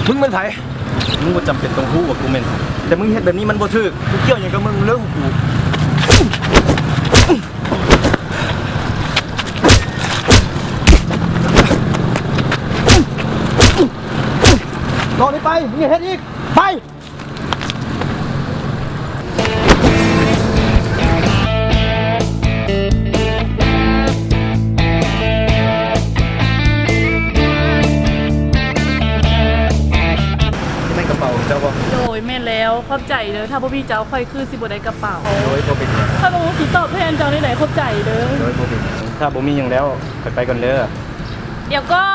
ມຶງແມ່ນໃຜ? ມຶງບໍ່ຈຳເປັນຕ້ອງຮູ້ວ່າກູແມ່ນໃຜ, ແຕ່ມຶງເຮັດແບບນີ້ມັນບໍ່ຖືກ. ກູກ່ຽວຫຍັງກັບມຶງ? ເລີກຫູກູ. ລອນີ້ໄປ, ມຶງຢ່າເຮັດອີກ, ໄປ! ນີ້ແມ່ນກະເປົາຂອງເຈົ້າບໍ່? ໂດຍ ແມ່ນແລ້ວ. ຂອບໃຈເດີ້. ຖ້າບໍ່ມີເຈົ້າ ຂ້ອຍຄືຊິບໍ່ໄດ້ກະເປົາ. ໂດຍ ບໍ່ເປັນຫຍັງ. ຂ້ອຍບໍ່ຮູ້ຊິຕອບແທນເຈົ້າແນວໃດ. ຂອບໃຈເດີ້. ໂດຍ ບໍ່ເປັນຫຍັງ. ຖ້າບໍ່ມີຫຍັງແລ້ວ ຂ້ອຍໄປກ່ອນເດີ້. ດຽວກ່ອ